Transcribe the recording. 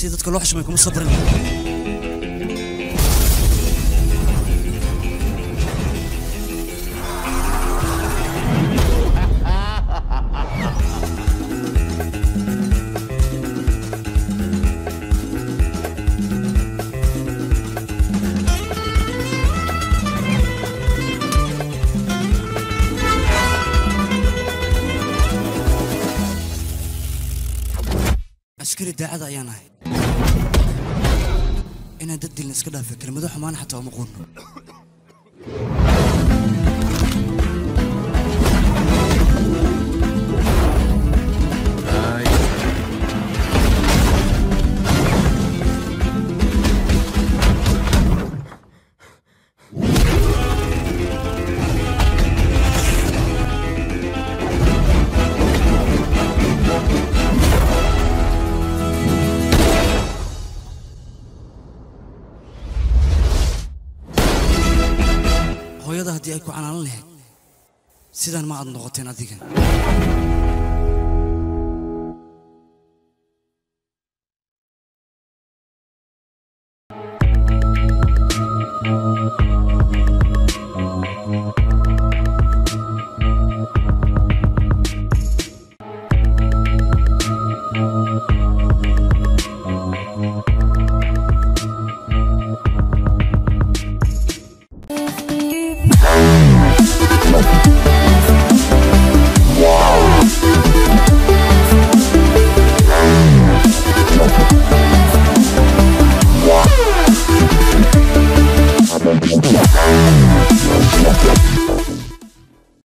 Si dadka loo xushmay kuma sabrin. Askari daacad ayaan ahay. Inaan dad dilna iska dhaafay kelmado xumaan xataa uma quurno. Hooyada haddii ay ku canaanan lahayd sidaan ma aad noqoteen adiga.